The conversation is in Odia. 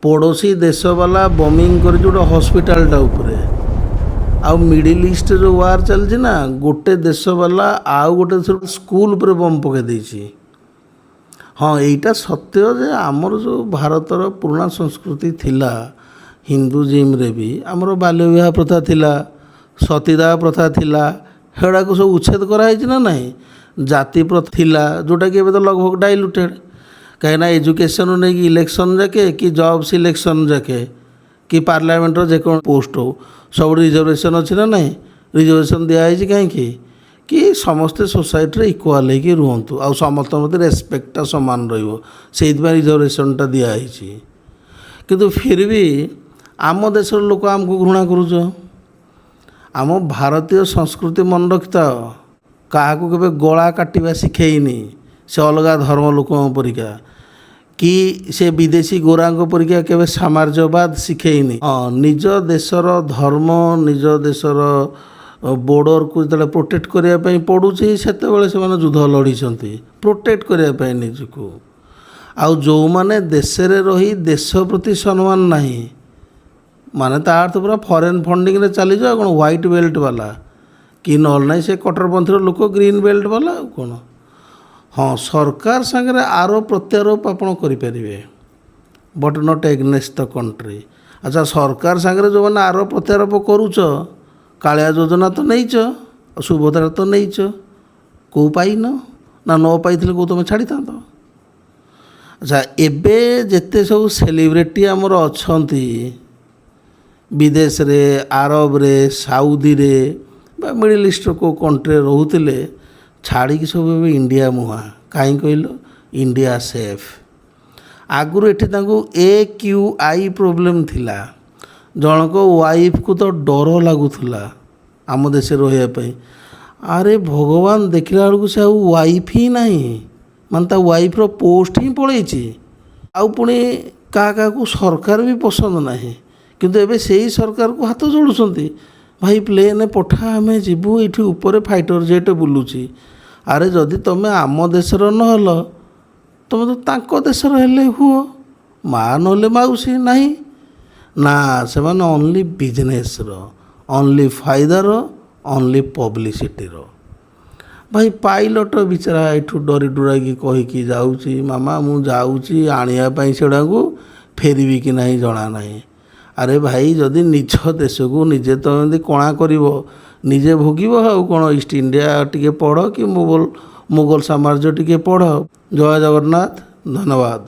ପଡ଼ୋଶୀ ଦେଶବାଲା ବମିଂ କରିଛି ଗୋଟେ ହସ୍ପିଟାଲଟା ଉପରେ। ଆଉ ମିଡ଼ିଲ୍ ଇଷ୍ଟରେ ଯେଉଁ ୱାର୍ ଚାଲିଛି ନା, ଗୋଟେ ଦେଶବାଲା ଆଉ ଗୋଟେ ଦେଶର ସ୍କୁଲ ଉପରେ ବମ୍ ପକାଇ ଦେଇଛି। ହଁ, ଏଇଟା ସତ୍ୟ ଯେ ଆମର ଯେଉଁ ଭାରତର ପୁରୁଣା ସଂସ୍କୃତି ଥିଲା, ହିନ୍ଦୁଜିମ୍ରେ ବି ଆମର ବାଲ୍ୟ ବିବାହ ପ୍ରଥା ଥିଲା, ସତୀଦାହ ପ୍ରଥା ଥିଲା, ସେଗୁଡ଼ାକୁ ସବୁ ଉଚ୍ଛେଦ କରାହେଇଛି ନା ନାହିଁ? ଜାତି ପ୍ରଥା ଥିଲା, ଯେଉଁଟାକି ଏବେ ତ ଲଗଭଗ ଡାଇଲୁଟେଡ଼। କାହିଁକିନା ଏଜୁକେସନ୍ ନେଇକି ଇଲେକ୍ସନ୍ ଯାକେ କି ଜବ୍ ସିଲେକ୍ସନ୍ ଯାକେ କି ପାର୍ଲାମେଣ୍ଟର ଯେକୌଣସି ପୋଷ୍ଟ ହଉ, ସବୁଠି ରିଜର୍ଭେସନ୍ ଅଛି ନା ନାହିଁ? ରିଜର୍ଭେସନ୍ ଦିଆହେଇଛି କାହିଁକି? କି ସମସ୍ତେ ସୋସାଇଟିରେ ଇକ୍ୱାଲ୍ ହେଇକି ରୁହନ୍ତୁ ଆଉ ସମସ୍ତଙ୍କ ପ୍ରତି ରେସପେକ୍ଟଟା ସମାନ ରହିବ, ସେଇଥିପାଇଁ ରିଜର୍ଭେସନ୍ଟା ଦିଆହେଇଛି। କିନ୍ତୁ ଫିର୍ ବି ଆମ ଦେଶର ଲୋକ ଆମକୁ ଘୃଣା କରୁଛ। ଆମ ଭାରତୀୟ ସଂସ୍କୃତି ମନେ ରଖିଥାଅ, କାହାକୁ କେବେ ଗଳା କାଟିବା ଶିଖେଇନି ସେ ଅଲଗା ଧର୍ମ ଲୋକଙ୍କ ପରିକା କି ସେ ବିଦେଶୀ ଗୋରାଙ୍କ ପରିକା କେବେ ସାମ୍ରାଜ୍ୟବାଦ ଶିଖେଇନି। ହଁ, ନିଜ ଦେଶର ଧର୍ମ, ନିଜ ଦେଶର ବୋର୍ଡ଼ରକୁ ଯେତେବେଳେ ପ୍ରୋଟେକ୍ଟ କରିବା ପାଇଁ ପଡ଼ୁଛି, ସେତେବେଳେ ସେମାନେ ଯୁଦ୍ଧ ଲଢ଼ିଛନ୍ତି ପ୍ରୋଟେକ୍ଟ କରିବା ପାଇଁ ନିଜକୁ। ଆଉ ଯେଉଁମାନେ ଦେଶରେ ରହି ଦେଶ ପ୍ରତି ସମ୍ମାନ ନାହିଁ, ମାନେ ତା ଅର୍ଥ ପୁରା ଫରେନ୍ ଫଣ୍ଡିଂରେ ଚାଲିଯିବ। ଆଉ କ'ଣ, ହ୍ୱାଇଟ୍ ବେଲ୍ଟ ବାଲା କି ନହେଲେ ନାହିଁ ସେ କଟ୍ଟରପନ୍ଥୀର ଲୋକ, ଗ୍ରୀନ୍ ବେଲ୍ଟ ବାଲା, ଆଉ କ'ଣ? ହଁ, ସରକାର ସାଙ୍ଗରେ ଆରୋପ ପ୍ରତ୍ୟାରୋପ ଆପଣ କରିପାରିବେ, but not against the country. ଆଚ୍ଛା, ସରକାର ସାଙ୍ଗରେ ଯେଉଁମାନେ ଆରୋପ ପ୍ରତ୍ୟାରୋପ କରୁଛ, କାଳିଆ ଯୋଜନା ତ ନେଇଛ, ସୁଭଦ୍ରା ତ ନେଇଛ, କେଉଁ ପାଇନ ନା? ନ ପାଇଥିଲେ କେଉଁ ତୁମେ ଛାଡ଼ିଥାନ୍ତ? ଆଚ୍ଛା, ଏବେ ଯେତେ ସବୁ ସେଲିବ୍ରିଟି ଆମର ଅଛନ୍ତି ବିଦେଶରେ, ଆରବରେ, ସାଉଦିରେ ବା ମିଡ଼ିଲ୍ ଇଷ୍ଟର କେଉଁ କଣ୍ଟ୍ରିରେ ରହୁଥିଲେ, ଛାଡ଼ିକି ସବୁ ଏବେ ଇଣ୍ଡିଆ ମୁହାଁ। କାହିଁ କହିଲ? India safe. ଆଗରୁ ଏଠି ତାଙ୍କୁ AQI problem ଥିଲା। ଜଣଙ୍କ ୱାଇଫ୍କୁ ତ ଡର ଲାଗୁଥିଲା ଆମ ଦେଶରେ ରହିବା ପାଇଁ। ଆରେ ଭଗବାନ, ଦେଖିଲା ବେଳକୁ ସେ ଆଉ ୱାଇଫ୍ ହିଁ ନାହିଁ, ମାନେ ତା ୱାଇଫ୍ର ପୋଷ୍ଟ ହିଁ ପଳେଇଛି। ଆଉ ପୁଣି କାହା କାହାକୁ ସରକାର ବି ପସନ୍ଦ ନାହିଁ, କିନ୍ତୁ ଏବେ ସେଇ ସରକାରକୁ ହାତ ଯୋଡ଼ୁଛନ୍ତି, ଭାଇ, ପ୍ଲେନ୍ ପଠା, ଆମେ ଯିବୁ, ଏଇଠି ଉପରେ ଫାଇଟର ଜେଟ୍ ବୁଲୁଛି। ଆରେ, ଯଦି ତୁମେ ଆମ ଦେଶର ନହେଲ, ତୁମେ ତ ତାଙ୍କ ଦେଶର ହେଲେ ହୁଅ, ମା ନହେଲେ ମାଉସୀ। ନାହିଁ ନା, ସେମାନେ ଅନଲି ବିଜନେସ୍ର, ଅନଲି ଫାଇଦାର, ଅନଲି ପବ୍ଲିସିଟିର। ଭାଇ, ପାଇଲଟ ବିଚାରା ଏଠୁ ଡରି ଡୁରାକି କହିକି ଯାଉଛି, ମାମା, ମୁଁ ଯାଉଛି ଆଣିବା ପାଇଁ ସେଗୁଡ଼ାକୁ, ଫେରିବି କି ନାହିଁ ଜଣା ନାହିଁ। ଆରେ ଭାଇ, ଯଦି ନିଜ ଦେଶକୁ ନିଜେ ତୁମେ ଯଦି କଣା କରିବ, ନିଜେ ଭୋଗିବ। ଆଉ କ'ଣ, ଇଷ୍ଟ ଇଣ୍ଡିଆ ଟିକେ ପଢ଼ କି ମୋଗଲ ସାମ୍ରାଜ୍ୟ ଟିକେ ପଢ଼। ଜୟ ଜଗନ୍ନାଥ, ଧନ୍ୟବାଦ।